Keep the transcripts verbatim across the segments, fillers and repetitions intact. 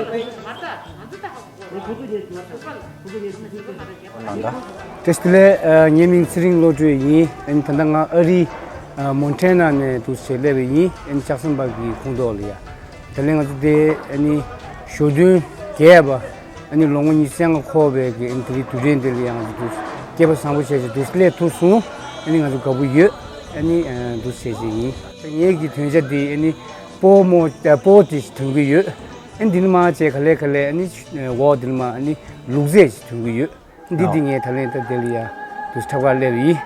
བཀྲ་ཤིས་བདེ་ལེགས། ངའི་མིང་ཚེ་རིང་བློ་གྲོས་ཡིན། ཨ་ནི་ད་ལྟ་ང་ཨ་རིའི་ཨ་མོན་ཊེ་ན་ནས་འདུག་སེ་སླེབས་པ་ཡིན། ཨ་ནི་ལྕགས་ཟམ་པ་གི་ཁོངས་གཏོགས་ལ་ཡ། དེ་ལས་ང་ཚོ་དེ་ཨ་ནི་ཞོ་སྟོན་རྒྱས་པ། ཨ་ནི་ལོ་ངོ་ཉི་ཤུ་རྩ་ལྔ་འཁོར་བའི་གི་ཨ་ནི་དེ་རིང་དུས་དྲན་དེ་ལ་ཡང་ང་ཚོ་འདུག་སྐལ་པ་བཟང་པོ་བྱས་ཏེ་འདུག་སླེབས་ཐུབ་སོང་། ཨ་ནི་ང་ཚོ་དགའ་པོ་ཡོད། ཨ་ནི་འདུག་བྱས་ཏེ་ཡིན། ངེད་ཀྱི་དོན་བྱ་དེ་ཨ་ནི་སྤོ་མོ་སྤོ་དེ་ཞིག་ཐོན་གི་ཡོད། ཨ་ནི་འདི་ནི་མ་བྱས་ག་ལེ་ག་ལེ་ཨ་ནི་འོག་འདི་ནི་མ་ཨ་ནི་ལུག་རྫས་ཞིག་ཐོན་གི་ཡོད། འདི་འདི་ངས་ད་ལན་ད་དེ་ལ་ཡ་འདུག་ཁྲབ་ཁ་སླེབས་ཡིན།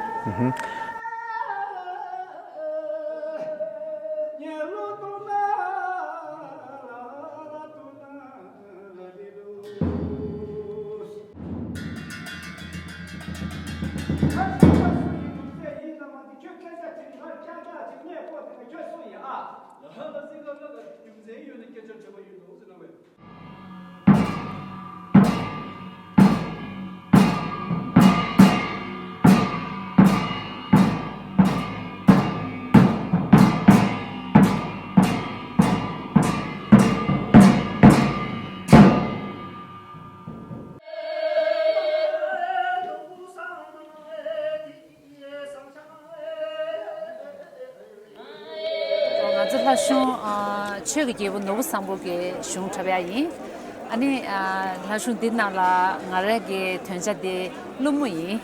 ང་ཚོ་ལྷ་གཞུང་ཨ་ཆོས་ཀྱི་རྒྱལ་པོ་ནོར་བུ་བཟང་པོ་གི་གཞུང་འཁྲབ་ཡག་ཡིན། ཨ་ནི་ཨ་ལྷ་གཞུང་འདི་ནང་ལ་ང་རང་གི་དོན་བྱ་འདི་ཀླུ་མོ་ཡིན།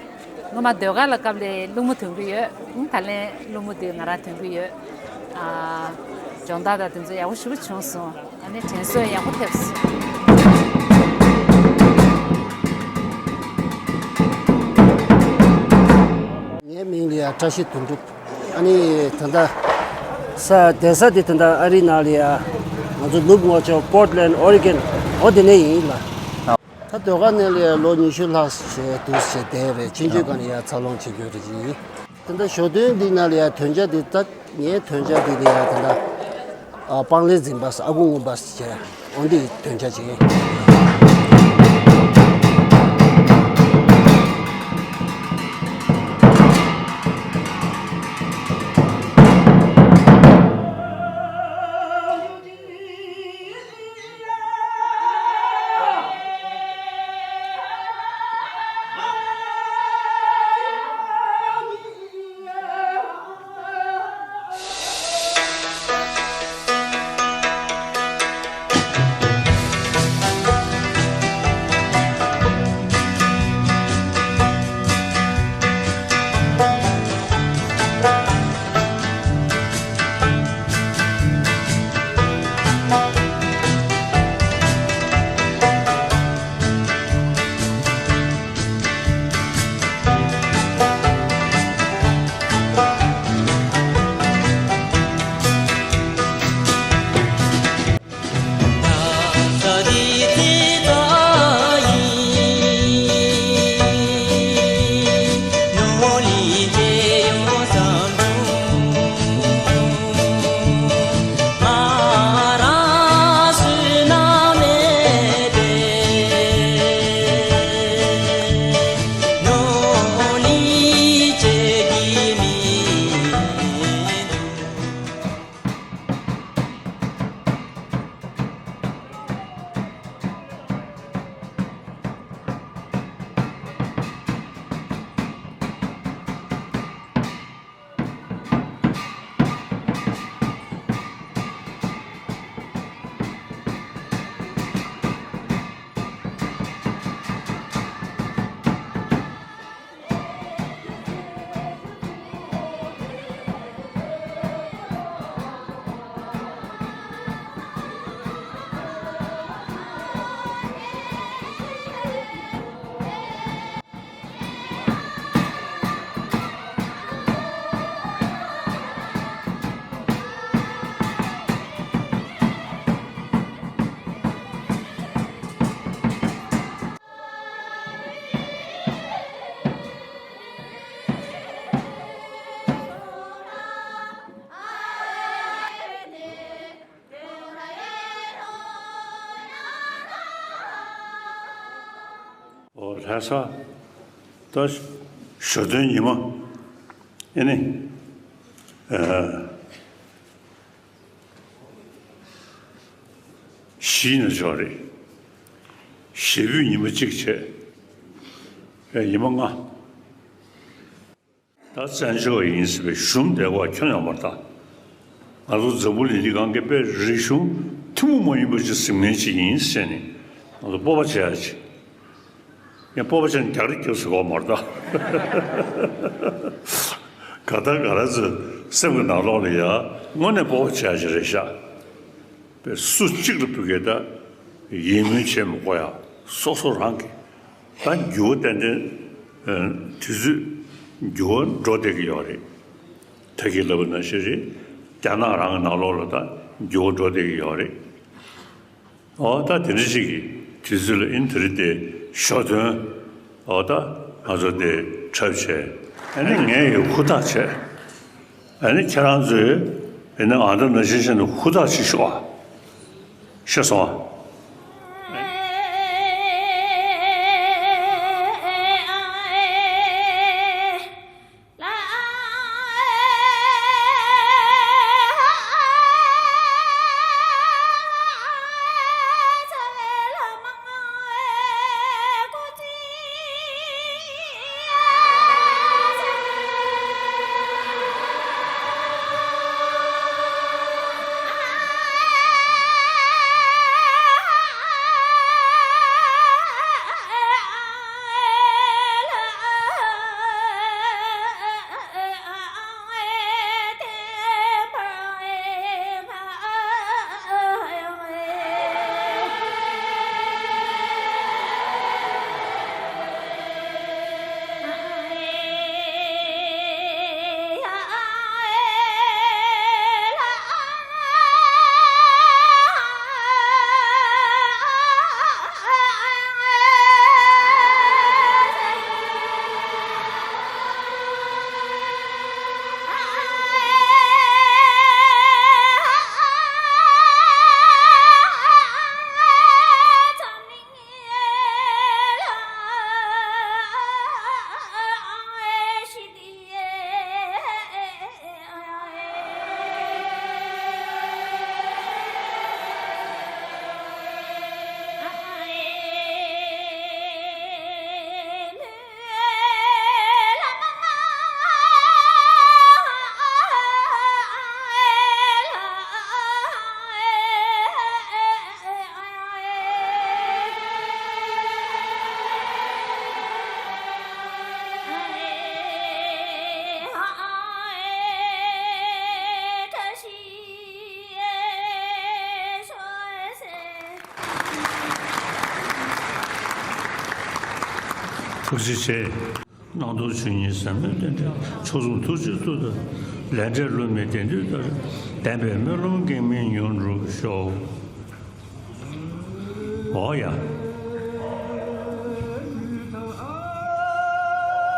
སྔོན་མ་ཟློས་གར་ལ་སྐབས་ལ་ཀླུ་མོ་ཐོན་གྱི་ཡོད། ཨང་ད་ལན་ཀླུ་མོ་འདི་ང་རང་ཐོན་གྱི་ཡོད། ཨ་སྦྱོང་བརྡར་དང་དེ་ཚོ་ཡག་པོ་ཞེ་པོ་བྱུང་སོང་། ཨ་ནི་དྲན་གསོ་ཡག་པོ་ཐེབས་སོང་། ངའི་མིང་ལ་ཡ་བཀྲ་ཤིས་དོན་གྲུབ། ཨ་ནི་ད་ལྟ་ས་གདན་ས་དེ་ད་ལྟ་ཨ་རིའི་ནང་ལ་ཡ་ང་ཚོ་ནུབ་ངོས་ཕྱོགས་པོར་ཊི་ལེན་ཨོ་རི་གན་འོ་དེ་ནས་ཡིན་ལ། ད་ཟློས་གར་ནང་ལ་ཡ་ལོ་ཉི་ཤུ་ལྷག་བྱས་འདུག་བྱས་བསྡད་པའི་ཕྱིན་ཆད་ག་ནས་ཡ་འཚར་ལོངས་བྱེད་རྒྱུ་རེད་ཡིན། དེ་འདྲ་ཞོ་སྟོན་འདི་ནང་ལ་ཡ་དོན་བྱ་འདི་ད་ངའི་དོན་བྱ་འདི་ལ་ཡ་དེ་འདྲ་ཨ་སྤང་ལེབ་འཛིན་པ་ཨ་ཁུ་རྔོན་པ་བྱས་འོ་འདི་དོན་བྱ་བྱེད། ལྷ་ས་ད་ཞོ་སྟོན་ཉི་མ་ཨེ་ནི་ཨ་བཞི་ནས་འཇོག་རེད། ཞེ་པོའི་ཉི་མ་གཅིག་བྱས་ཨེ་ཉི་མ་ལྔ། ད་བཙན་བྱོལ་བ་ཡིན་ཟེར་བའི་ཞུམ་བསྡད་པ་ཁྱོན་ཡོད་མ་རེད་ད། ང་ཚོ་འཛམ་བུ་གླིང་འདི་སྒང་གི་དཔེ་རིག་གཞུང་ཐུན་མོང་མ་ཡིན་པ་ཅིག་གཟིགས་མཁན་ཅིག་ཡིན་ཟེར་ནས་ང་ཚོ་སྤོབས་པ་བྱེད་ཡ་ཅིག་ཡང་སྤོབས་པ་བྱས་ནས་རྒྱག་རེས་རྒྱབ་ཟེར་གོ་མ་རེད་ད། ག་ད་ག་ར་ཚོའི་སེམས་ཀྱི་ནང་ལོགས་ལ་ཡ་དངོས་གནས་སྤོབས་པ་བྱེད་ཡ་ཅིག་རེད་ཤག་པས་སུ་གཅིག་ལ་ཕུལ་གེ་ད་ཡིད་སྨོན་བྱེད་མི་དགོས་ཡ། སོ་སོ་རང་གི་ད་འགྱུར་བ་ཏན་ཏན་ཨ་དུས་ཚོད་འགྱུར་བ་འགྲོ་བསྡད་ཀྱི་ཡོད་རེད། ད་གིན་ལབ་པ་ནང་བཞིན་རེད། རྒྱ་ནག་རང་གི་ནང་ལོགས་ལ་ད་འགྱུར་བ་འགྲོ་བསྡད་ཀྱི་ཡོད་རེད། ཨོ་ད་དེ་འདྲ་ཞིག་གི་དུས་ཚོད་ལ་ཨིན་དེ་རིང་དེ་ཞོ་སྟོན། ཨོ་ད་ང་ཚོ་དེ་འཁྲབ་བྱས་ཨ་ནི་ངས་ཡོད་ཧུར་ཐག་བྱས། ཨ་ནི་ཁྱེད་རང་ཚོས་ཨ་ནི་ཨ་འདྲ་ནང་བཞིན་བྱས་ནས་ཧུར་ཐག་བྱེད་ཤོག་ཨ། ཤེས་སོང་ཨ། ཐུགས་རྗེ་ཆེ། སྣང་སྟོང་ཆོས་ཉིད་ཟབ་མོའི་རྟེན་འབྲེལ། མཆོག་ཟུང་ཐུགས་རྗེའི་གཙུག་ཏུ། ལས་འབྲས་བསླུ་མེད་བདེན་མཐུ་ལྟར། བདེན་པའི་སྨོན་ལམ་གེགས་མེད་མྱུར་འགྲུབ་ཤོག་ཨོ་ཡ། ད་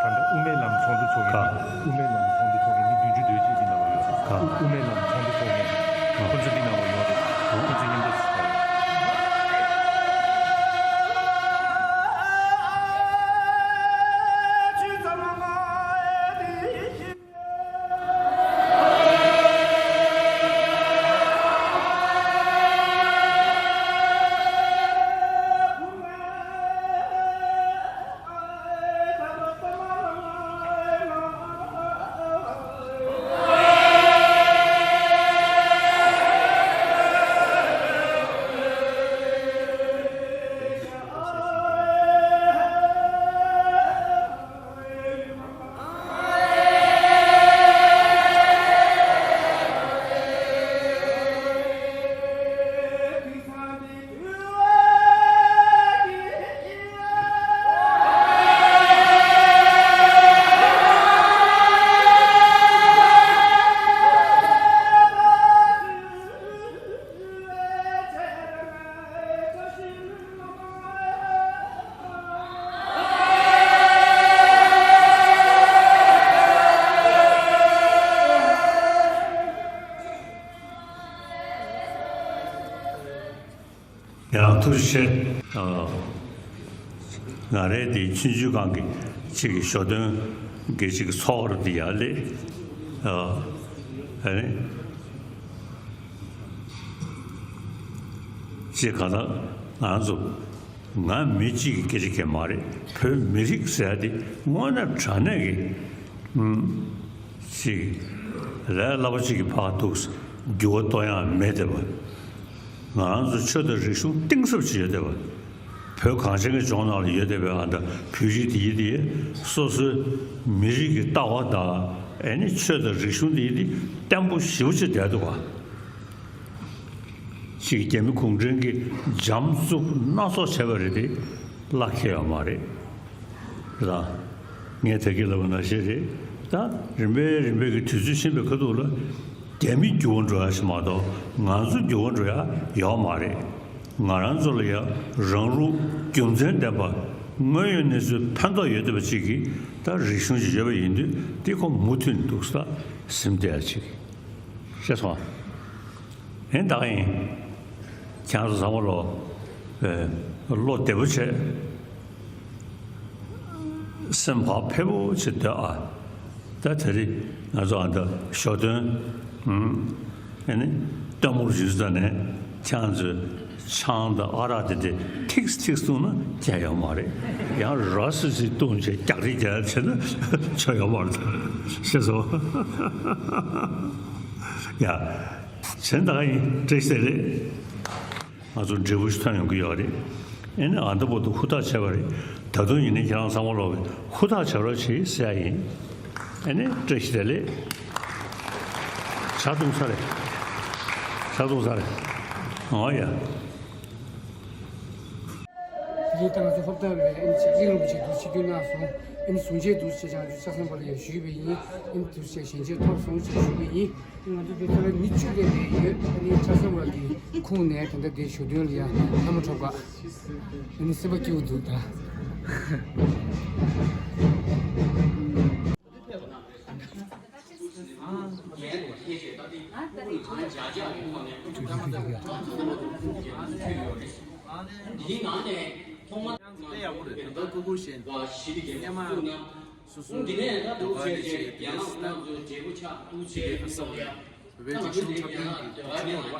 ལྟ་དབུ་མའི་ལམ་ཚོགས་འདུ་ཚོགས་མཁན་དབུ་མའི་ལམ་ཚོགས་འདུ་ཚོགས་མཁན་མི་བདུན་ཅུ་དོན་གཅིག་འདི་ནང་ལ་ཡོད་ཟེར། དབུ་མའི་ལམ་ཚོགས་འདུ་ཚོགས་མཁན་ཁོ་ཚོ་འདི་ནང་ལ་ཡོད་རེད། ཁོ་ཚོ་མཉམ་དུ། ཡང་ཐུགས་རྗེ་ཆེ། ཨ། ང་རའི་དེ་ཆུང་ཆུང་སྒང་གི་གཅིག་གི་ཞོ་སྟོན་གྱི་གཅིག་གི་ཚོགས་ར་དེ་ཡར་སླེབས། ཨ་ཨ་ནི་གཅིག་ག་ད་ང་ཚོ་ང་མི་གཅིག་གི་སྐད་ཆ་གང་མ་རེད། བོད་མི་རིགས་ཟེར་ཡ་དེ་དངོས་གནས་དྲང་གནས་ཀྱི་ཨུམ། ཅིག་ལས་སླ་པོ་ཅིག་གི་ཕར་འདུག་འགྱུར་བ་གཏོང་ཡག་མེད་བསྡད་པ། ང་རང་ཚོ་ཆོས་དང་རིག་གཞུང་གཏིང་ཟབ་ཅིག་ཡོད་བསྡད་པ། བོད་གངས་ཅན་གྱི་ལྗོངས་ནང་ལ་ཡོད་བསྡད་པའི་ཨ་ད་བོད་རིགས་དེ་ཡིན་དེ་སོ་སོའི་མི་རིགས་ཀྱི་ལྟ་བ་དང་ཨེ་ནི་ཆོས་དང་རིག་གཞུང་དེ་ཡིན་དེ་བརྟན་པོ་ཞེ་པོ་ཅིག་བསྡད་འདུག་ག་ཅིག་རྒྱ་མི་གུང་ཁྲན་གྱིས་འཇམ་རྩུབ་སྣ་ཚོགས་བྱས་པ་རེད་དེ་བླ་ཁེལ་ཡོད་མ་རེད། རེད་ད། ངས་ད་གིན་ལབ་པ་ནང་བཞིན་རེད། ད་རིམ་པས་རིམ་པས་ཀྱི་དུས་ཚོད་ཕྱིན་པའི་ཁ་ཐུག་ལ་རྒྱ་མི་འགྱུར་བ་འགྲོ་ཡ་ཞིག་མ་གཏོགས་ང་ཚོ་འགྱུར་བ་འགྲོ་ཡ་ཡོད་མ་རེད། ང་རང་ཚོ་ལ་ཡ་རང་རུ་རྒྱུ་མཚན་ལྡན་པ་དངོས་ཡོད་གནས་ཚུལ་ཕན་ཐོགས་ཡོད་བསྡད་པ་ཅིག་གིས་ད་རིག་གཞུང་ཞིག་ཡོད་པ་ཡིན་དུས་དེ་ཁོ་མུ་མཐུད་འདུག་ས་ཟིན་བསྡད་ཡ་ཅིག་ཤེས་སོང་། ཨེ་ད་ག་ཡིན། ཁྱེད་རང་ཚོ་ཚང་མ་ལོ། ཨེ། བློ་བདེ་པོ་བྱས། སེམས་བག་ཕེབས་པོ་བྱས་སྡོད་ཨ། ད་དེ་རིང་ང་ཚོ་ཨ་ད་ཞོ་སྟོན། ཨུམ། ཨེ་ནི། སྟོན་མོར་ཞུས་ད་ནས་ཁྱེད་རང་ཚོས་ཆང་དང་ཨ་རག་དེ་དེ་ཐིགས་ཐིགས་བཏུང་ན་ཁྱད་ཡོད་མ་རེད། ཡང་ར་སི་སི་བཏུང་བྱས་རྒྱག་རེས་རྒྱག་བྱས་ན་ཆོ་ཡོད་མ་རེད། ཤེས་སོང་། ཡ། གཞན་དག་ཡིན་བཀྲ་ཤིས་བདེ་ལེགས། ང་ཚོ་འབྲས་བུ་ཞིག་ཐོན་ཡོང་གི་ཡོད་རེད། ཨེ་ནི་ཨ་མདོ་བར་དུ་ཧུར་ཐག་བྱས་པ་རེད། ད་དུང་ཡིན་ནའི་ཁྱེད་རང་ཚང་མ་ལོག་གི་ཧུར་ཐག་བྱ་རོགས་བྱེད་ཟེར་ཡ་ཡིན། ཨེ་ནི་བཀྲ་ཤིས་བདེ་ལེགས། ཇ་བཏུང་ཚར་རེད། ཇ་བཏུང་ཚར་རེད། འོ་ཡ། དེ་རིང་ད་ང་ཚོ་ཧོབ་ཐང་རེད། ཨེ་ནི་ཆིག་རིང་རིན་པོ་ཆེ་འདུག་ཆིག་བསྐྱོན་གནང་སོང་། ཨེ་ནི་གཟུངས་བྱས་འདུག་ཆེ་ཆང་ཆུ་ཆ་ཚང་པ་ལ་ཡང་ཞུས་པ་ཡིན། ཨེ་ནི་འདུག་ཆེ་ཞལ་མཇལ་ཐོབ་སོང་ཞེས་ཞུས་པ་ཡིན། ང་ཚོ་འདི་ཐོ་རེ་མི་བཅུ་ལས་མེད་ཡོད། ཨ་ནི་ཆ་ཚང་བ་གི་ཁུངས་ནས་ད་ལྟ་དེ་ཞོ་སྟོན་ལ་ཡ་ལྷ་མོ་གྲོགས་པ། ཨ་ནི་སེམས་པ་སྐྱིད་པོ་འདུག་ད། དེའི་ནང་ནས་ཐོག་མ་ང་ཚོ་དཔེ་ཡག་པོ་རེད། ད་ལྟ་ཀུ་ཀུ་བཤད་འདུག་གཞི་དེ་རྒྱ་མ་སོ་སོ་འདི་ནས་ད་འདུག་བྱས་རྗེས་ཡང་ན་ང་ཚོ་འབྲས་བུ་ཆགས་འདུག་བྱས་ཨ་སོ་ཡ། བོད་པའི་རིག་གཞུང་འཁྲབ་སྟོན་གྱི་གྲུབ་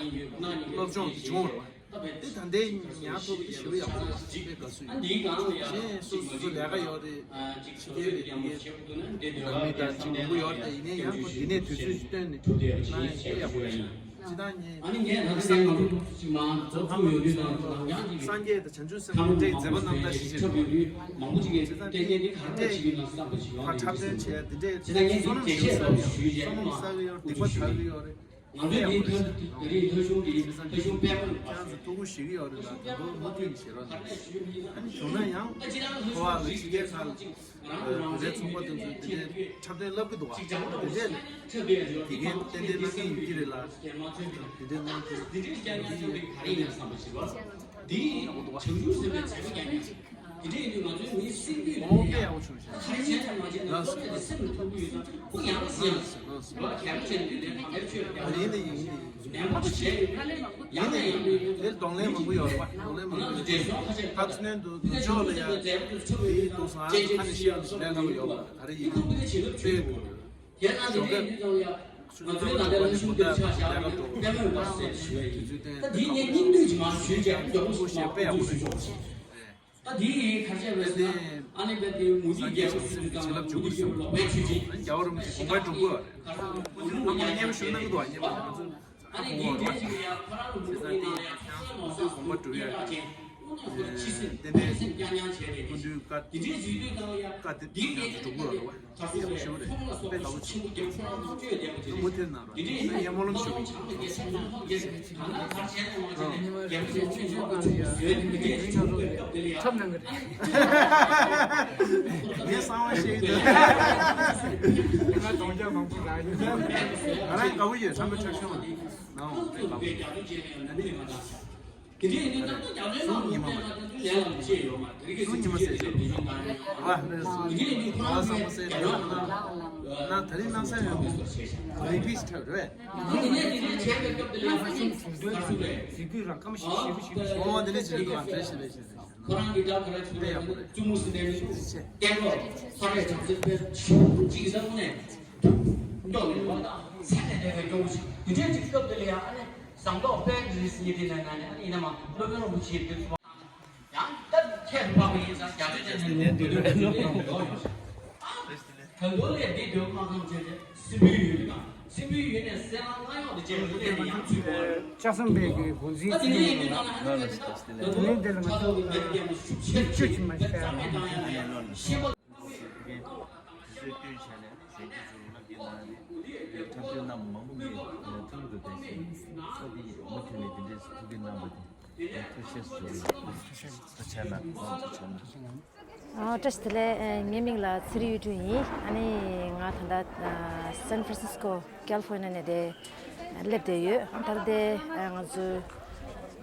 འབྲས་སློབ་སྦྱོང་གི་བྱུང་བ་རེད། དེ་ད་ལྟའི་ཉར་ཐུབ་པ་དེ་ཞེ་པོ་ཡག་པོ་རེད་པ། དཔེ་དགའ་བསུ་ཡོད། གཞན་སོ་སོ་ལས་ཀ་ཡོད་རེད། ཕྱི་རྒྱལ་ལ་ཡོད་མཁན་ནང་མི་དང་གཅིག་མང་པོ་ཡོད་རེད། ཡིན་ནའི་ཡང་ཁོ་འདི་ནས་དུས་ཚོད་ཅིག་བཏོན་ནས་གནང་ཡ་དཔེ་ཡག་པོ་རེད། སྤྱིར་བཏང་ངས་ཨ་ནི་ངས་ད་ལྟ་ནས་ང་ཚོ་ཚང་མ་ཚོ་ལྷ་མོ་ཡོད་དུས་དང་ཡང་ཅིག་སངས་རྒྱས་དང་བྱང་ཆུབ་སེམས་དཔའི་མཛད་པ་རྣམ་དག་ཞིག་བྱེད་དགོས། མང་པོ་ཅིག་གིས་བསྟན་རྒྱས་འདི་ག་འདྲ་བྱེད་ཀྱི་ཡོད་ན་བསམ་པ་ཞིག་ཡོང་གི་འདུག་འཁྲབ་སྟོན་བྱས་འདི་འདྲས་བསོད་ནམས་ཞིག་བསགས་ཡོད་རེད། བསོད་ནམས་བསགས་ཀྱི་ཡོད་རེད། སྡིག་པ་དག་གི་ཡོད་རེད། ང་ཚོའི་འདིའི་ཐོན་དེ་རིང་ལྷ་གཞུང་གི་ལྷ་གཞུང་དཔལ་མོ་ཁྱེད་རང་ཚོ་ཐུགས་ཁུར་བཞེས་ཀྱི་ཡོད་རེད་ལ། དང་པོ་མུ་མཐུད་ནས་བཞེས་རོགས་གནང་། ཨ་ནི་བྱུང་ན་ཡང་འཁོར་བ་ལ་ཕྱི་རྒྱལ་ཁག་ལ་བོད་པའི་ཚོང་པ་དེ་ཚོས་དེ་འདྲའི་འཁྲབ་སྟོན་བསླབ་ཀྱི་འདུག་བ། དེ་འདྲས་ལ་དེ་གའི་ཏན་ཏན་གནང་གི་ཡོད་ཀྱི་རེད་ལ། དེ་འདྲས་གནང་གི་ཡོད་རེད། དེ་འདྲས་གནང་གི་ཡོད་རེད། དེ་ཡིན་ཡག་པོ་འདུག་བ། དེ་འདྲ་ཡིན་དུས་ང་ཚོའི་མི་སེམས་འདུས་ཨོ་དཔེ་ཡག་པོ་བྱུང་ཤག་ཁ་རི་བྱས་ཙང་མ་བྱས་ན་ལགས་སོ་སོ་སོ་སེམས་ལ་ཐུག་གི་ཡོད་ཙང་ཁོ་ཡང་སེམས་ལ་ཡང་ན་གལ་ཆེ་ན་དེ་འདྲའི་གང་ལྟར་ཆོས་ལ་ཡང་ཡིན་ནི་ཡིན་ནི་ཡིན། ནན་པོ་བྱས་ཡོད། ཡང་ན་ཡང་མི་ཡོད་དེ་གདོང་ལེན་མང་པོ་ཡོད་རེད་བ། གདོང་ལེན་མང་པོ་ཡོད་རེད། ད་ཚུ་ནན་དུ་ནུབ་ཕྱོགས་ལ་ཡང་དེའི་གདུང་སང་ཁ་ནས་ཤེས་ཡོང་དུ་ཞིག་ལས་སླ་པོ་ཡོད་པ་ག་རེ་ཡིན་ནི་དཔེ་དེ་ལ་འདི་འདྲའི་ཡིན་ཙང་ཡ། ང་ཚོའི་ནང་བསྟན་ལ་ཆུང་དུས་ཆ་བཞག་ནས་དཔེ་མོས་པ་ཟེར་ཞུ་ཡ་ཡིན། ད་འདི་ངས་སྙིང་བསྡུས་ཀྱི་མ་ཞུས་ཀྱང་མགྱོགས་པོ་ཞིག་མ་འགོ་ཚུགས་ཤོག་ད་འདི་ཡིན་གར་བྱས་པས་ན་ཨ་ནི་བས་དེའི་མུ་ཏིག་རྒྱལ་པོ་ཞུ་དུས་ཙམ་ལ་མུ་ཏིག་རྒྱལ་པོ་ལོག་པའི་ཆུ་ཆེན། རྒྱལ་བ་རིན་པོ་ཆེ་དགོངས་པ་སྒྲུབ་དགོས་པ་རེད། ཨ་མ་སྙན་ཞུ་གནང་གི་འདུག་ཨ་ཉེ་པ་ང་ཚོ། ཨ་ནི་འདིའི་རྗེས་སུ་ཡང་ཁོ་རང་ལ་མུ་ཏིག་ནང་ལ་ཡང་ཚོགས་གསོག་གསོག་གསོག་དགོངས་པ་སྒྲུབ་ཡོད། ཨ་ཅེ་ཨུ་ནུ་ཚོ་ལ་ཕྱི་སེམས་ནང་སེམས་སྐྱང་སྐྱང་བྱས་ཏེ་སྐུ་མདུན་བཀའ་འདི་འདྲའི་ཞུས་དུས་ཙམ་ལ་ཡང་བཀའ་དེབ་འདི་ཡང་ཚོ་སྒྲུབ་དགོས་རེད་བ། ཡག་པོ་ཞེ་པོ་རེད། དཔེ་ཡག་པོ་བྱུང་། མུ་མཐུད་གནང་རོགས། ངས་སྨོན་ལམ་ཞུ་གི་ཡིན། ཁྲབ་གནང་གི་རེད། ངས་གསང་བ་བཤད་ཀྱི་འདུག་ང་གདོང་རྒྱག་མང་པོ་རག་ཡོད། ང་རང་དགའ་པོ་ཡོད། ཚང་མས་ཁྲབ་ཤོར་མ་གནང་། ང་དཔེ་དགའ་པོ་ཡོད། དེ་འདྲ་ཡིན་དུས་ད་ལྟ་རྒྱ་མཚོའི་ནང་ལ་བལྟས་པ་དེ་ཚོའི་ལས་ལ་མི་བྱེད་ཡོད་མ་རེད། དེ་རིང་གི་ཚིག་ཆེད་དེ་ལས་ཡོང་གང་ཡོད་མ་རེད། དེ་འདྲ་ཡིན་དུས་ཁོ་རང་ཚོས་རྒྱ་ནག་ནང་ན་དེ་རིང་གནང་ས་ཡོད་མེད་སོགས་བྱས་ཤག་རི་པིས་ཐབས་རེད། ཁོ་དེ་ནས་དེ་འདྲ་བྱས་པའི་སྐབས་དེ་ལ་ཁོ་ཚོ་གཟིགས་འདོད་གཟིགས་འདོད་རང་སྐམ་ཞིབ་ཞིབ་ཞིབ་ཞིབ་ཨོ་དེ་འདྲ་བྱེད་འདུག་ཨ། བཀྲ་ཤིས་བདེ་ལེགས། ཁོ་རང་གི་སྐྲ་ཁོ་རང་ཚུགས་པའི་བཙུན་མོ་སྲིད་པའི་མི་འདུག་སྐད་འགྲོ་ས་རེ་བྱང་སེམས་དཔེ་ཆུང་ཅིག་ས་ཁོ་ནས་མགྱོགས་ནས་བ་དང་ཚད་ནས་བསྡད་པའི་སྐྱོ་བོ་ཞིག་དེ་འདྲའི་ཅིག་སྐབས་དེ་ལ་ཡང་ཨ་ནི་ཟངས་མདོག་དཔལ་རི་སྙེ་དེ་ནས་ན་ནས་ཨ་ནི་ཡིན་ན་མ་སློབ་དཔོན་རིན་པོ་ཆེའི་བདུད་ཚོ། ཡང་ད་ཁྱེད་ཕ་བུ་ཡིན་ཙང་རྒྱ་མཚོའི་ཆ་ནས་ནས་འདོད་འདོད་འདོད་འདོད་ཡོང་ཡོང་ཞིང་། ད་དུང་ལས་འདི་འདོད་མ་ཁམས་བྱས་ཏེ་སྲིན་པོའི་ཡུལ་དང་སྲིན་པོའི་ཡུལ་ནས་སེ་ལང་སྔ་ཡོང་དུ་བྱས་ལུགས་ལས་ནི་ཡང་ཚུད་པ། ལྕགས་ཟམ་པའི་གི་འགོ་འཛིན་ད་དེ་ནས་ཡིན་དུས་ནང་ལ་ཧ་ནི་ད་དུང་ཕྲག་དོག་གི་མེ་རྒྱལ་མོ་ཤུགས་ཆེར་ཆེ་བས་རྩ་མེད་བཏང་ཡང་ཡང་ཤེས་པ། དུས་ཚོད་བཏོན་བྱས་ནས་གཞོན་སྐྱེས་ཚོ་ལ་བསྐྱེད་གནང་ནས་འཁྲབ་སྟོན་རྣམ་མང་པོ་ངས་ཐུང་དུ་བསྡད་ཤིང་ས་དེ་མུ་མཐུད་ནས་འདི་འདྲའི་ཐུགས་འགན་གནང་བ་དེ་ཐུགས་རྗེ་ཆེ་ཞུ་རྒྱུ་ཡིན། ཐུགས་རྗེ་ཆེ་ལགས། ཐུགས་རྗེ་ཆེ་ལགས། ཨ། བཀྲ་ཤིས་བདེ་ལེགས། ཨ། ངའི་མིང་ལ་ཚེ་རིང་གཡུ་སྒྲོན་ཡིན། ཨ་ནི་ང་ད་ལྟ་ཨ་སན་ཧྥ་རན་སིས་ཀོ་ཀལ་ཧྥོར་ནི་ཡ་ནས་དེ་སླེབས་བསྡད་ཡོད། ཨ། ད་ལྟ་དེ་ཨ་ང་ཚོ་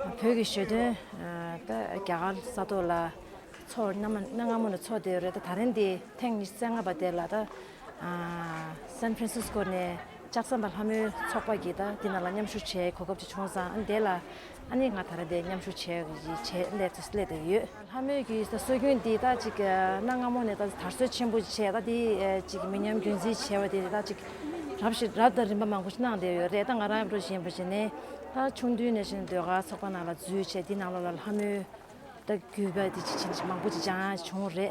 བོད་ཀྱི་ཞོ་སྟོན་ཨ་ད་རྒྱ་གར་ས་ཐོག་ལ་ཚོགས་གནའ་མ་གནའ་སྔ་མོ་ནས་ཚོགས་བསྡད་ཡོད་རེད། ད་ད་རིང་དེ་ཐེངས་ཉི་ཤུ་རྩ་ལྔ་པ་དེ་ལ་ད་ཨ་སན་ཧྥ་རན་སིས་ཀོ་ནས་ལྕགས་ཟམ་པ་ལྷ་མོའི་ཚོགས་པ་གིས་ད་འདི་ནང་ལ་མཉམ་ཞུགས་བྱེད་གོ་སྐབས་ཅིག་བྱུང་ཙང་། ཨ་ནི་དེ་ལ་ཨ་ནི་ང་ད་རེས་དེ་མཉམ་ཞུགས་བྱེད་བྱེད་སླེབས་སླེབས་བསྡད་ཡོད། ལྷ་མོའི་གི་ད་སྲོལ་རྒྱུན་འདི་ད་ཅིག་གནའ་སྔ་མོ་ནས་ད་དར་སྲོལ་ཆེན་པོ་བྱས། ད་དེ་ཅིག་མི་ཉམས་རྒྱུན་འཛིན་བྱས་པ་དེ་ད་ཅིག་རབ་ཞིག་རབ་དང་རིམ་པ་མང་པོ་ཞིག་གནང་བསྡད་ཡོད་རེད། ད་ང་རང་འགྲོ་བཞིན་པ་བྱས་ནས་ད་ཆུང་དུས་ནས་བཞིན་ཟློས་གར་ཚོགས་པ་ནང་ལ་འཛུལ་བྱས། འདི་ནང་ལོགས་ལ་ལྷ་མོའི་ད་རྒྱུད་པ་དེ་ཅིག་ཅིག་མང་པོ་ཅིག་སྦྱངས་བྱུང་རེད།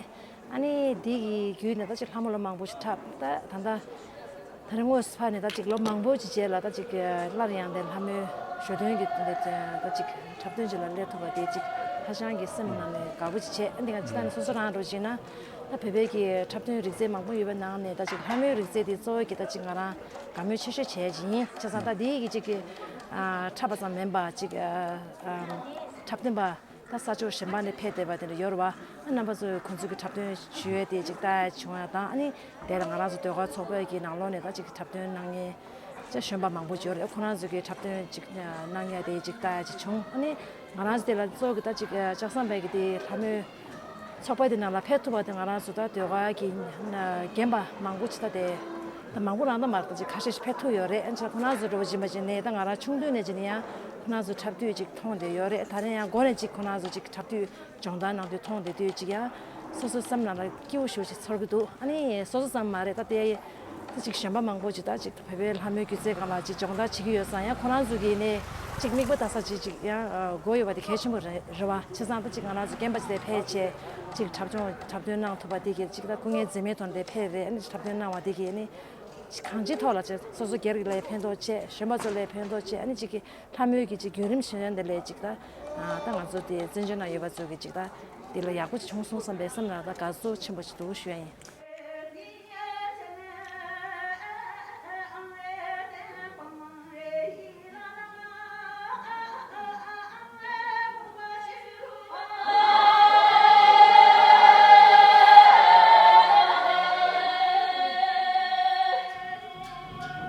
ཨ་ནི་འདི་གི་བརྒྱུད་ནས་ད་ཅིག་ལྷ་མོ་ལ་མང་པོ་ཞིག་འཁྲབ། ད་ད་ལྟ་ད་རེས་དངོས་སུ་ཕར་ནས་ད་ཅིག་ལོ་མང་པོ་ཅིག་རྗེས་ལ་ད་ཅིག་སླར་ཡང་དེ་ལྷ་མོའི་ཞོ་སྟོན་གྱི་དེ་ད་ཅིག་འཁྲབ་སྟོན་ཅིག་ལ་སླེབས་ཐུབ་པ་དེ་ཅིག་ཧ་ཅང་གི་སེམས་ནང་ནས་དགའ་པོ་ཅིག་བྱས། ཨ་འདི་ག་ཅིག་ད་ནི་སོ་སོ་རང་འགྲོ་ཅིག་ན་ད་བོད་པའི་གི་འཁྲབ་སྟོན་རིག་རྩལ་མང་པོ་ཡོད་པའི་ནང་ནས་ད་ཅིག་ལྷ་མོའི་རིག་རྩལ་དེ་གཙོ་བོ་གི་ད་ཅིག་ང་རང་དགའ་མོས་ཆེ་ཤོས་བྱས་ཅིག་ཡིན། བྱས་ཙང་ད་དེ་གི་ཅིག་གི་འཁྲབ་པ་ཙམ་མིན་པ་ཅིག་འཁྲབ་སྟོན་པ་ད་ས་ཕྱོགས་གཞན་པ་ནས་ཕེབས་བསྡད་པ་དེ་འདྲ་ཡོད་རེད་བ། ཨ་རྣམ་པ་ཚོས་ཁོང་ཚོ་གི་འཁྲབ་སྟོན་ཞུ་ཡས་དེ་ཅིག་ལྟ་ཡ་བྱུང་ཡ་དང་། ཨ་ནི་དེ་ལ་ང་རང་ཚོ་ཟློས་གར་ཚོགས་པའི་གི་ནང་ལོགས་ནས་ད་ཅིག་འཁྲབ་སྟོན་གནང་མཁན་ཅིག་གཞོན་པ་མང་པོ་ཅིག་ཡོད་རེད། ཁོ་རང་ཚོ་གི་འཁྲབ་སྟོན་ཅིག་གནང་ཡ་དེ་ཅིག་ལྟ་ཡ་ཅིག་བྱུང་། ཨ་ནི་ང་རང་ཚོ་དེ་ལ་གཙོ་བོ་གི་ད་ཅིག་ལྕགས་ཟམ་པའི་གི་དེ་ལྷ་མོའི་ཚོགས་པ་དེ་ནང་ལ་ཕེབས་ཐུབ་པ་དེ་ང་རང་ཚོ་ད་ཟློས་གར་གྱི་རྒན་པ་མང་པོ་ཅིག་ད་དེ་ད་མང་པོ་རང་ད་མ་རེད། ད་ཅིག་ཁ་ཤས་ཤིག་ཕེབས་ཐུབ་ཡོད་རེད། ཨ་ནི་ཁོ་རང་ཚོ་འགྲོ་བཞིན་པ་ཅིག་ནས་ད་ང་རང་ཆུང་དུས་ནས་ཅིག་ནས་ཡང་ཁོ་རང་ཚོ་འཁྲབ་དུས་ཅིག་མཐོང་བསྡད་ཡོད་རེད། ད་རེས་ཡང་འགོ་ནས་ཅིག་ཁོ་རང་ཚོ་ཅིག་འཁྲབ་དུས་སྦྱོང་བརྡར་གནང་དུས་མཐོང་བསྡད་དུས་ཅིག་ཡང་སོ་སོའི་སེམས་ནང་ལ་སྐྱིད་པོ་ཞེ་པོ་ཅིག་ཚོར་གི་འདུག་ཨ་ནི་སོ་སོ་ཙམ་མ་རེད། ད་དེ་ད་ཅིག་གཞོན་པ་མང་པོ་ཅིག་ད་ཅིག་བོད་པའི་ལྷ་མོའི་སྒྱུ་རྩལ་སྒང་ལ་ཅིག་སྦྱོང་བརྡར་བྱེད་ཀྱི་ཡོད་ཙང་། ཡང་ཁོ་རང་ཚོ་གིས་ནས་ཅིག་མིག་དཔེ་ལྟ་ས་ཅིག་ཅིག་ཡང་དགོས་ཡོད་པ་དེ་གལ་ཆེན་པོ་རེད་རེད་བ། བྱས་ཙང་ད་ཅིག་ང་རང་ཚོ་རྒན་པ་ཅིག་དེ་ཕེབས་བྱས་ཅིག་འཁྲབ་སྦྱོང་འཁྲབ་སྟོན་གནང་ཐུབ་པ་དེ་གི་ཅིག་ད་སྐུ་ངལ་འཛེམས་མེད་ཐོག་ནས་ཕེབས་རེད། ཨ་ནི་འཁྲབ་སྟོན་གནང་བ་དེ་གི་ནི་གང་ཅིའི་ཐོག་ལ་ཅིག་སོ་སོ་སྒེར་ལ་ཕན་ཐོགས་ཆེ། གཞོན་པ་ཚོ་ལ་ཕན་ཐོགས་ཆེ། ཨ་ནི་ཅིག་གི་ལྷ་མོའི་གི་ཅིག་བརྒྱུད་རིམ་ཤེས་ཡོན་དེ་ལས་ཅིག་ད་ད་ང་ཚོ་དེ་བཙན་བྱོལ་ནང་ཡོད་པ་ཚོ་གི་ཅིག་ད་དེ་ལ་ཡག་པོ་ཅིག་བྱུང་སོང་བསམ་པའི་སེམས་ནང་ད་དགའ་ཚོར་ཆེན་པོ་ཞིག་འདུག་ཞུ་ཡ་ཡིན།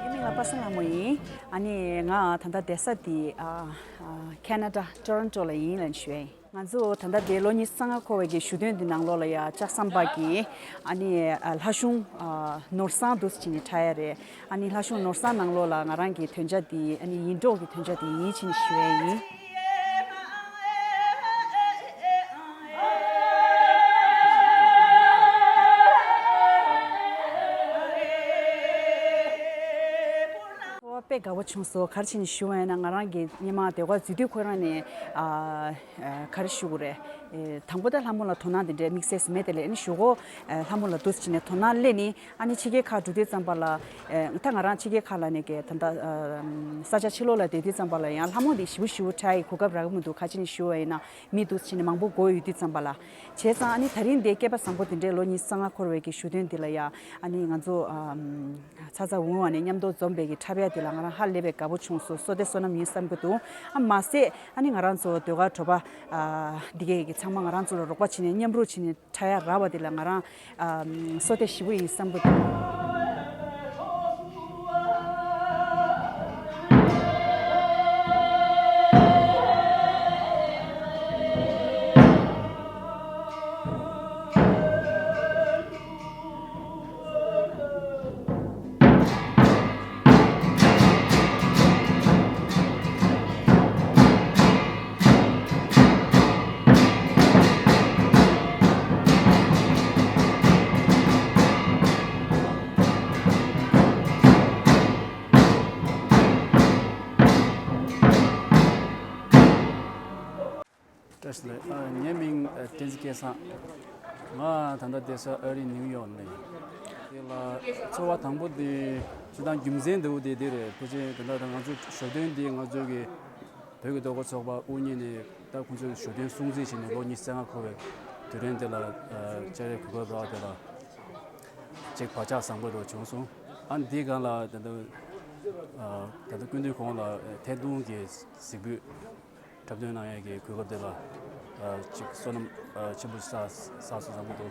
ངའི་མིང་ལ་པ་སངས་ལྷ་མོ་ཡིན། ཨ་ནི་ང་ད་ལྟ་བསྡད་ས་དེ་ཨ་ཨ་ཁེ་ན་ཌ་ཊོ་རོན་ཊོ་ལ་ཡིན་ལབ་ཞུ་ཡ་ཡིན། ང་ཚོ་ད་ལྟ་དེ་ལོ་ཉི་ཤུ་རྩ་ལྔ་འཁོར་བའི་གི་ཞུ་སྟོན་འདི་ནང་ལོགས་ལ་ཡ་ལྕགས་ཟམ་པ་གི་ཨ་ནི་ཨ་ལྷ་གཞུང་ཨ་ནོར་བཟང་འདུག་སེ་བྱས་ནས་འཁྲབ་ཡ་རེད། ཨ་ནི་ལྷ་གཞུང་ནོར་བཟང་ནང་ལོགས་ལ་ང་རང་གི་དོན་བྱ་འདི་ཨ་ནི་ཡིད་འཕྲོག་གི་དོན་བྱ་འདི་ཡིན་བྱས་ནས་ཞུ་ཡ་ཡིན། ཨོ་དཔེ་དགའ་པོ་བྱུང་སོང་། ག་རེ་བྱས་ནས་ཞུ་བ་ཡིན་ན། ང་རང་གི་སྔོན་མ་ཟློས་གར་འཛུལ་དུས་ཁོ་རང་ནས་ཨ་ཨ་ག་རེ་ཞུ་དགོས་རེད། ཨེ་དང་པོ་ད་ལྷ་མོ་ལ་དོ་སྣང་དེ་འདྲའི་དམིགས་བསལ་ཞིག་མེད། དེ་ལས་ཨ་ནི་གཞུག་གུ་ཨེ་ལྷ་མོ་ལ་འདུག་སེ་བྱས་ནས་དོ་སྣང་སླེབས་ནས། ཨ་ནི་ཕྱི་རྒྱལ་ཁག་འགྲོ་དུས་ཙམ་པ་ལ་ཨེ་ད་ང་རང་ཕྱི་རྒྱལ་ཁག་ལ་ནས་ཀྱི་ད་ལྟ་ཨ་ས་ཆ་ཕྱི་ལོགས་ལ་བསྡད་དུས་ཙམ་པ་ལ་ཡང་ལྷ་མོ་འདི་ཞེ་པོ་ཞེ་པོ་འཁྲབ་ཡ་གོ་སྐབས་རག་གི་མི་འདུག་ག་རེ་བྱས་ནས་ཞུ་བ་ཡིན་ན། མི་འདུག་སེ་བྱས་ནས་མང་པོ་དགོས་ཡོད་དུས་ཙམ་པ་ལ། བྱས་ཙང་ཨ་ནི་ད་རིང་འདི་སྐལ་པ་བཟང་པོ་འདི་འདྲའི་ལོ་ཉི་ཤུ་རྩ་ལྔ་འཁོར་བའི་གི་ཞུ་སྟོན་འདི་ལ་ཡ། ཨ་ནི་ང་ཚོ་ཨམ་ཚ་ཚ་འུར་འུར་བ་ནས་མཉམ་དུ་འཛོམས་པའི་གི་འཁྲབ་ཡ་འདི་ལ་ང་རང་ཧ་ལས་པའི་དགའ་པོ་བྱུང་སོང་། བསོད་བདེ་བསོད་ནམས་ཡིན་བསམ་གི་འདུག་ཨ་མ་ཟད་ཨ་ནི་ང་རང་ཚོ་ཟློས་གར་གྲོགས་པོ་ཨ་འདི་གའི་གི་ཚང་མ་ང་རང་ཚོ་ལ་རོགས་པ་བྱས་ནས་མཉམ་རུབ་བྱས་ནས་འཁྲབ་ཡ་རག་པ་འདི་ལ་ང་རང་ཨམ་བསོད་བདེ་ཞེ་པོ་ཡིན་བསམ་གི་འདུག་ལགས། ཨ། ངའི་མིང་ཨ་བསྟན་འཛིན་སྐལ་བཟང་། ང་ད་ལྟ་བསྡད་ས་ཨ་རི་ནིའུ་ཡོག་ནས་ཡིན། དེ་ལ་ཚོར་བ་དང་པོ་དེ་སྤྱིར་བཏང་རྒྱུ་མཚན་འདྲ་བོ་དེ་འདི་རེད། ཕལ་ཆེར་ད་ལྟ་ང་ཚོ་ཞོ་སྟོན་འདི་ང་ཚོ་གི་བོད་ཀྱི་ཟློས་གར་ཚོགས་པ་དབུ་བརྙེས་ནས་ད་ཁོང་ཚོས་ཞོ་སྟོན་སྲུང་བརྩི་བྱས་ནས་ལོ་ཉི་ཤུ་རྩ་ལྔ་འཁོར་བའི་དུས་དྲན་དེ་ལ་ཨ་བཅར་ཡས་གོ་སྐབས་རག་དེ་ལ་ཅིག་བག་ཆགས་བཟང་པོ་འདྲ་བྱུང་སོང་། ཨ་འདིའི་སྒང་ལ་ད་ལྟ་ཨ་ད་ལྟ་སྐུ་མདུན་ཁོང་ལ་ཐད་གཏོང་གི་གཟིགས་འབུལ་འཁྲབ་སྟོན་གནང་ཡས་ཀྱི་གོ་སྐབས་དེ་ལ་ཨ་ཅིག་བསོད་ནམས་ཨ་ཆེན་པོ་བསགས་བསགས་སོང་། བཟང་པོ་འདུག།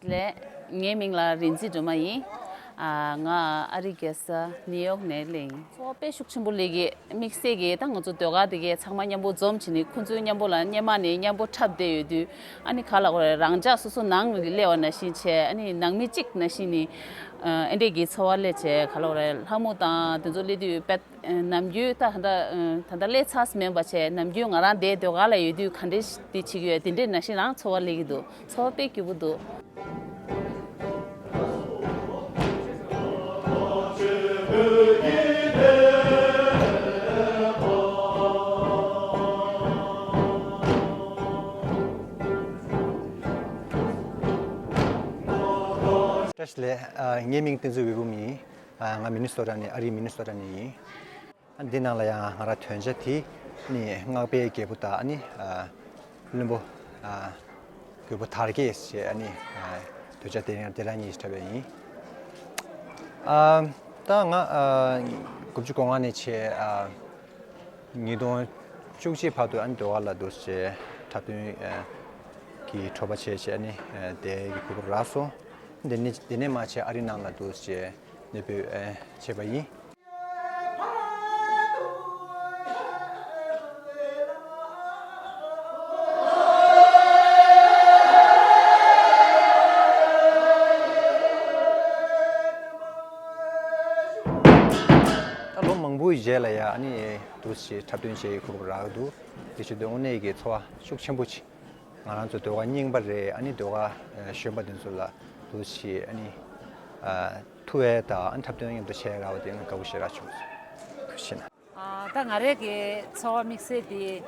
ལགས། ངའི་མིང་ལ་རིན་ཆེན་སྒྲོལ་མ་ཡིན། ཨ། ང་ཨ་རིའི་རྒྱལ་ས་ནིའུ་ཡོག་ནས་སླེབས་ཡིན། ཚོར་བ་དཔེ་ཤུགས་ཆེན་པོ་སླེབས་ཀྱི། དམིགས་བསལ་གྱིས་ད་ང་ཚོ་ཟློས་གར་དེ་གའི་ཚང་མ་མཉམ་པོ་འཛོམས་བྱས་ནས་ཁོང་ཚོའི་མཉམ་པོ་ལ་སྔོན་མ་ནས་མཉམ་པོ་འཁྲབ་བསྡད་ཡོད་དུས། ཨ་ནི་ག་ལབ་དགོས་རེད། རང་ཅག་སོ་སོ་ནང་ལ་སླེབས་པ་ནང་བཞིན་བྱས། ཨ་ནི་ནང་མི་གཅིག་ནང་བཞིན་ནི་ཨ་འདྲས་ཀྱི་ཚོར་བ་སླེབས་བྱས། ག་ལབ་དགོས་རེད། ལྷ་མོ་དང་དེ་ཚོ་སླེབས་དུས་དཔེ་ནམ་རྒྱུན་ད་ད་ད་ལྟ་སླེབས་ཚར་མིན་པ་བྱས། ནམ་རྒྱུན་ང་རང་དེ་ཟློས་གར་ལ་ཡོད་དུས་ག་འདྲས་དེ་བྱེད་ཀྱི་ཡོད། དེ་འདྲས་ནང་བཞིན་རང་ཚོར་བ་སླེབས་ཀྱི་འདུག། ཚོར་བ་དཔེ་སྐྱིད་པོ་འདུག། བཀྲ་ཤིས་བདེ་ལེགས། ཨ། ངའི་མིང་བསྟན་འཛིན་འོད་འབུམ་ཡིན། ཨ། ང་མི་ནི་སོ་ཊ་ནས། ཨ་རིའི་མི་ནི་སོ་ཊ་ནས་ཡིན། ཨ། འདི་ནང་ལ་ཡང་ང་རང་དོན་བྱ་དེ་ནི་སྔགས་པའི་རྒྱལ་པོ་དང་། ཨ་ནི་ཨ་བློན་པོ་ཨ་རྒོད་པོ་དར་རྒྱས་ཞེས། ཨ་ནི་ཨ་དོན་བྱ་དེ་ཡང་དེ་རང་གཉིས་འཁྲབ་པ་ཡིན། ཨ། ད་ང་ཨ་དགུ་བཅུ་གོ་ལྔ་ནས་བྱས། ཨ། ཉིས་སྟོང་བཅུ་གཅིག་བར་དུ། ཨ་ནི་ཟློས་གར་ལ་འདུག་སེ་འཁྲབ་སྟོན་ཨ་གྱི་གྲོགས་པོ་བྱས་བྱས། ཨ་ནི་ཨ་དེ་གི་གོ་སྐབས་རག་སོང་། དེ་ནས་དེ་ནས་མར་བྱས་ཨ་རི་ནང་ལ་འདུག་སེ་གནས་སྤོས་ཨ་བྱས་པ་ཡིན། ད་ལོ་མང་པོའི་རྗེས་ལ་ཡ་ཨ་ནི་འདུག་སེ་འཁྲབ་སྟོན་བྱེད་ཡའི་གོ་སྐབས་རག་འདུག། དེ་བྱེད་དུས་དངོས་གནས་ཀྱི་ཚོར་བ་ཤུགས་ཆེན་པོ་ཅིག། ང་རང་ཚོ་ཟློས་གར་རྙིང་པ་རེད། ཨ་ནི་ཟློས་གར་གཞོན་པ་དེ་ཚོ་ལ་འདུག་སེ་ཨ་ནི་ཐུག་ཡས་དང་། ཨ་ནི་འཁྲབ་སྟོན་མཉམ་དུ་བྱེད་ཡས་རག་པ་དེ་ང་དགའ་པོ་ཞེ་དྲག་བྱུང་སོང་། ཐུགས་རྗེ་གནང་། ཨ། ད་ང་རང་གི་ཚོར་བ་དམིགས་བསལ་དེ།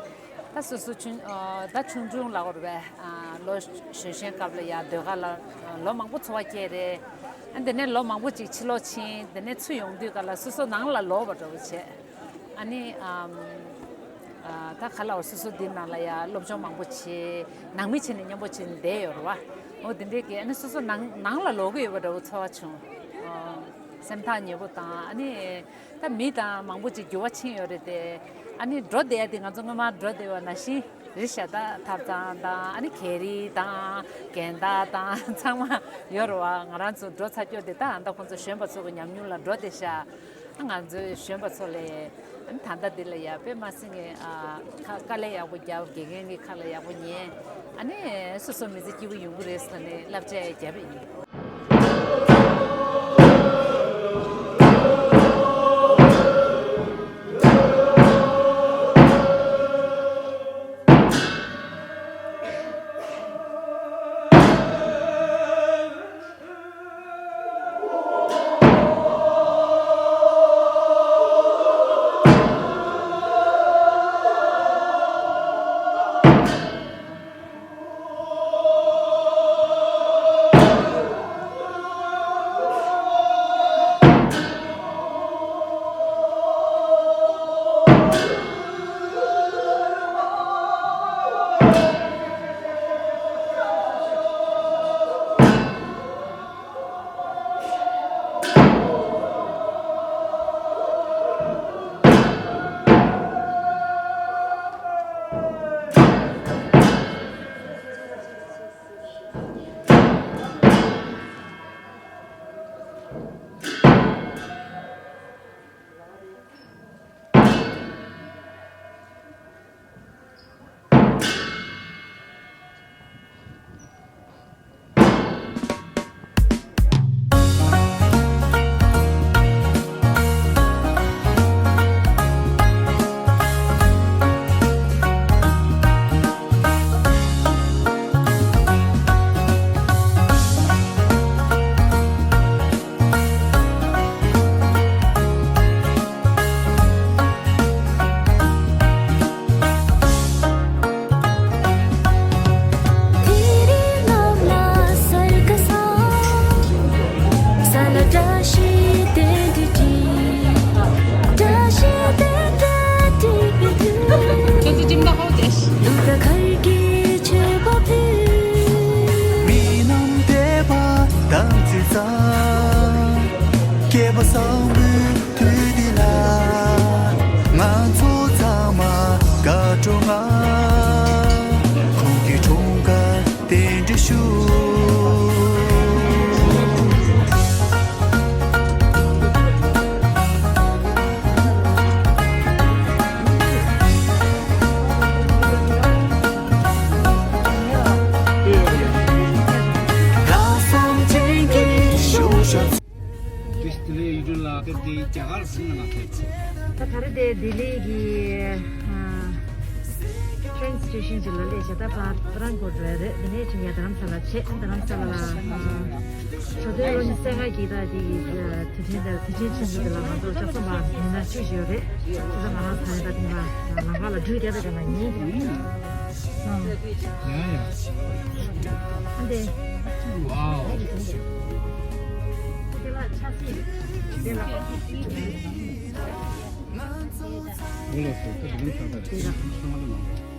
ད་སོ་སོ་ཆུང་ཨ་ད་ཆུང་ཆུང་ལབ་དགོས་རེད་པས། ཨ། ལོ་གཞོན་གཞོན་སྐབས་ལ་ཡ་ཟློས་གར་ལ་ལོ་མང་པོ་འཚོ་བ་སྐྱེལ་རེད། ཨ། དེ་ནས་ལོ་མང་པོ་ཅིག་ཕྱི་ལོགས་ཕྱིན། དེ་ནས་ཚུར་ཡོང་དུས་སྒང་ལ་སོ་སོ་ནང་ལ་ལོག་པ་འདྲ་བོ་བྱས། ཨ་ནི་ཨམ། ཨ། ད་ག་ལབ་དགོས། སོ་སོ་འདི་ནང་ལ་ཡ་སློབ་སྦྱོང་མང་པོ་བྱས། ནང་མི་བྱས་ནས་མཉམ་པོ་བྱས་ནས་བསྡད་ཡོད་རེད་པ། འོ་དེ་འདྲའི་གི། ཨ་ནི་སོ་སོ་ནང་ནང་ལ་ལོག་གི་ཡོད་པ་འདྲ་བོ་ཚོར་བ་བྱུང་། ཨ། སེམས་ཐག་ཉེ་པོ་དང་། ཨ་ནི་ད་མི་དང་མང་པོ་ཅིག་འགྱུར་བ་ཕྱིན་ཡོད་རེད་དེ། ཨ་ནི་འགྲོ་བསྡད་ཡ་དེ་ང་ཚོ་སྔོན་མ་འགྲོ་བསྡད་པ་ནང་བཞིན་རེད་ཤག། ད་ཐབ་ཚང་དང་། ཨ་ནི་གད་རིལ་དང་། རྒན་བདག་དང་ཚང་མ་ཡོད་རེད་པ། ང་རང་ཚོ་འགྲོ་ཚར་ཀྱོག་དེ། ད་ཨ་ད་ཁོང་ཚོ་གཞོན་པ་ཚོ་གི་ཉམས་མྱོང་ལ་འགྲོ་བསྡད་ཤག། ང་ཚོའི་གཞོན་པ་ཚོ་ལ་ཨ་ནི་ད་ལྟ་འདི་ལ་ཡ་དཔེ་མ་སྲིད་ངས་ཨ་ཁ་དཀའ་ལས་ཡག་པོ་བརྒྱབ། དགེ་རྒན་གྱི་ཁ་ལ་ཡག་པོ་ཉན། ཨ་ནི་སོ་སོ་མི་ཚེ་སྐྱིད་པོ་ཡོང་གི་རེད་ཟེར་ནས་བསླབ་བྱ་ཡ་བརྒྱབ་པ་ཡིན། རྒྱ་གར་ལ་ཕྱིན་ན་ང་ཕེབས། ད་ག་རེ་དེ་ལྡི་ལི་གི་ཨ་ཊེན་སི་ཊེ་ཤན་ཅིག་ལ་སླེབས་བྱས། ད་པ་པ་རན་ཀོཊ་རེད། དེ་ནས་ཁྱིམ་ཡ་རྡ་རམ་ས་ལ་ཆེ། རྡ་རམ་ས་ལ་ལ་ཨ་ཞོ་སྟོན་ལོ་ཉི་ཤུ་རྩ་ལྔ་གི་ད་དེ་གི་དུས་ཆེན་དེ་དུས་ཆེན་ཆེན་པོ་དེ་ལ་ང་ཚོ་ལྕགས་ཟམ་པ་མི་སྣ་བཅུ་ཞིག་ཡོད་རེད། དེ་ཚོ་ང་རང་ཚོ་ད་ཐེངས་པ་ལམ་ཁ་ལ་འགྲུལ་བསྡད་པའི་སྒང་ལ་ཡིན། ཡ་ཡ། ཨ་འདི། ཝའོ། དེ་ལ་ཆ་སྲིད། དེ་ལ། འོ་ལགས་སོ། ཁོ་དེ་རིང་ཚར་བ་རེད། ཚང་མ་ལ་ནང་།